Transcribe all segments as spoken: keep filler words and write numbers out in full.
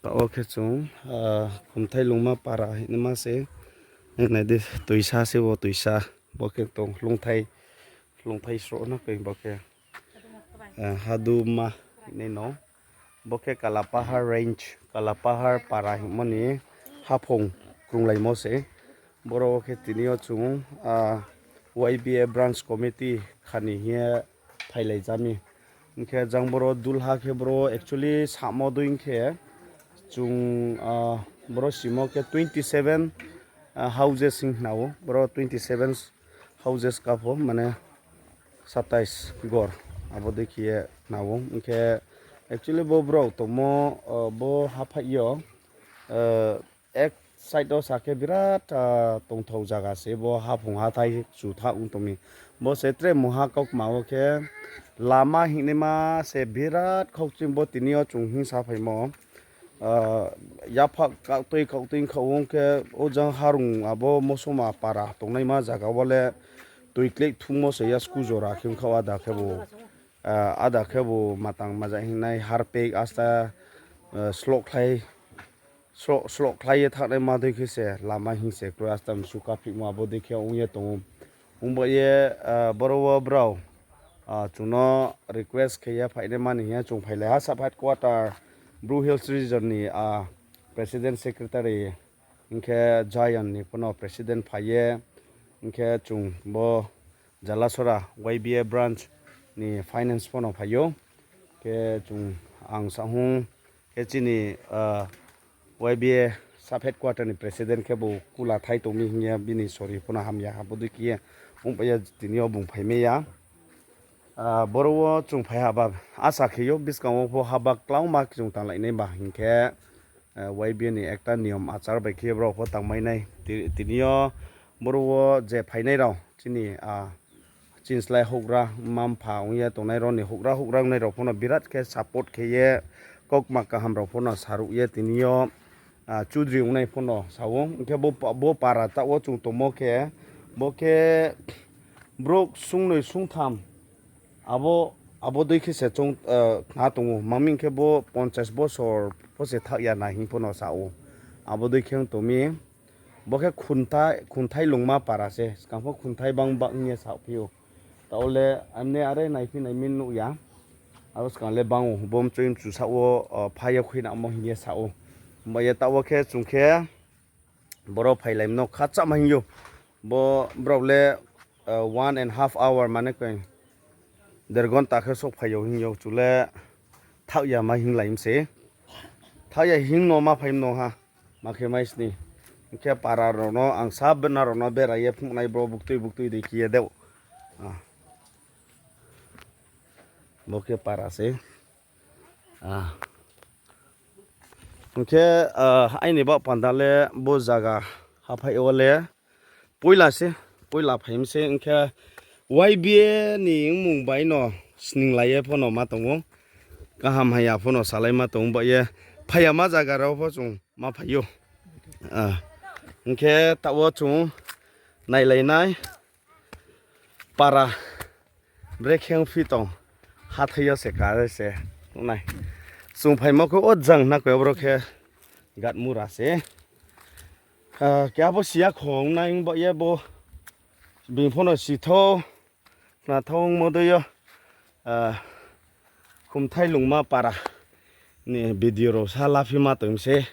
Tao khe chwng, ah, Khumthai Lungma para hinwi ma se. Nai di twisa se bo twisa. Bo khe tong lungthai, lungthai sro na khe bo khe, ah, Haduma hinwi no. Bo khe Kalapahar range, Kalapahar para hinmani haphung krunglaimo se. Boro khe tini o chwng, ah, Y B A branch committee khani hiya phailaijami. Hinkhe jang boro dulha khe boro actually samo dui hinkhe chwng, ah, boro simo khe twenty seven, ah, houses hinwi hwnao. Boro twenty seven houses kapho mane satais gor abo dui khiye hwnao. Hinkhe actually bo borok tongmo, ah, bo haphaio, ah, ek side o sakhe birat, ah, tongthok jaga se, bo haphung hathai chutha wng tongmi. Bo se tre muha kokma o khe lama hinwi ma se birat khokching bo tini o chwng himsa phaimo. Ah, yaphak kaktwi kaktwi wngkha o wng khe o jang harung abo mosoma para tongnai ma jaga o le twi klik thungmo se yasku jora khe wngkha o ada khe bo, ah, ada khe bo matang maja hingnai harpik asta, ah, slok khlai. Sro-, sro khlaiwi thangnaima dui khe se lama hing se kwrwi asta msu kaphikma abo dui khe wngya tongo. Wngba ye, ah, boro o borok, ah, chwngno request khe ya phainai mani hiya chwng phailai ha sub headquarter Bru Hills region ni, ah, president secretary hinkhe Zion ni phano president phaiye hinkhe chwng bo Jalasora Y B A branch ni finance phano phaio. Khe chwng ang sahung khe chini, ah, Y B A sub headquarter ni president khe bo kula thai tongmi hinya bini sori phano hamya ha bodui kiye wng paiya tini o bung phai maya. Ah, boro o chwng phai haba asa kheyo bwskango pho haba kwlangma chwng tang lainai ba hinkhe, ah, Y B A ni ekta niyom achar bai khe borok pho tang mainai. Ti-, tini o boro o je phainai rok chini, ah, chinslai hokra mma mpha wngya tongnai rokni hokra hokra wngnai rok phano birat khe support khe ye kokma kaham rok phano saruk ye tini o, ah, chudri wngnai phano sao. Hinkhe bo pa-, bo para ta o chwng tongmo khe bo khe borok sungnwi sungtham abo, abo dui khe se chwng, ah, khna tongo. Mami hinkhe bo ponchas bosor pho se thak ya nai hing phano sao. Abo dui khe wng tongmi. Bo khe khunta-, khunthai lungma para se, swkang pho khunthai bang bak wngya sa phio. Taole amne are naiphi naimani nukya. Abo swkang le bango, bo mchwi mchu sa o, o, phaiya khuina omo hinya sa o. Omo ye ta o khe chwng khe boro phailaimano khatsa ma hingyo. Bo borok le, o, one and half hour mane koi der gonta khe sok phaio hingyo chule thak ya ma hinglaim se. Thak ya hingno ma phaimno ha. Ma khe mai sini. Hinkhe para rokno ang sa bwna rokno berai ye phunuknai bro buktui buktui de kiye deo. Ah. Bo khe para se. Ah. Hinkhe, ah, aini bak panda le bo jaga haphai o le puila se, puila phaim se hinkhe Y B A ni wngmung bai no sning lai ye phano ma tongo. Kaham haya phano salai ma tongo ba ye phaya ma jaga rok pho chwng ma phaio. Ah, hinkhe ta o chwng nai lai nai para brekhe wng phi tong hathai o se kare se nai. Chwng phaima khe o jang na khe boro khe gat mura se. Ah, khe abo siya khong nai wng ba ye bo bini phano sitho. Nathok wngmo dui o, ah, Khumthai Lungma para ni video rok sa laphi ma tong se.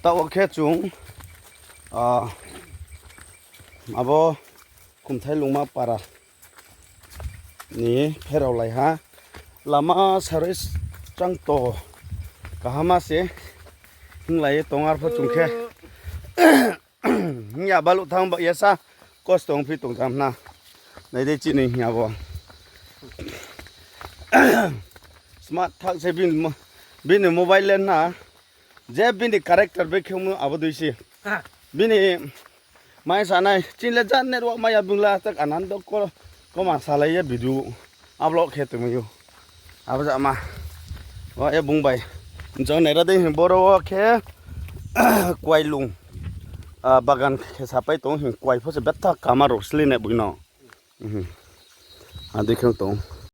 Ta o khe chwng, ah, abo Khumthai Lungma para ni pherok lai ha. Lama sarwi chang to kahama se hinglai tong arpho chwng khe. Hiya balu thang ba yasa kosto wng phi tong jam na. Nai de chini hiya bo. Smart thak se bin mo-, bini mobile le na. Je bini character be khemu abo dui si. Ha. Bini mai sanai chin le jan network maya bung la tak anando ko, ko ma salai ye video. Ablok khe tongmio. Abo jama. O e bung bai. Jong naira de boro o khe kwai lung. Ah, bagan khe sapai tong hin kwai pho se betha kama rok sli ne bui no. Mhm. Adi khe tong.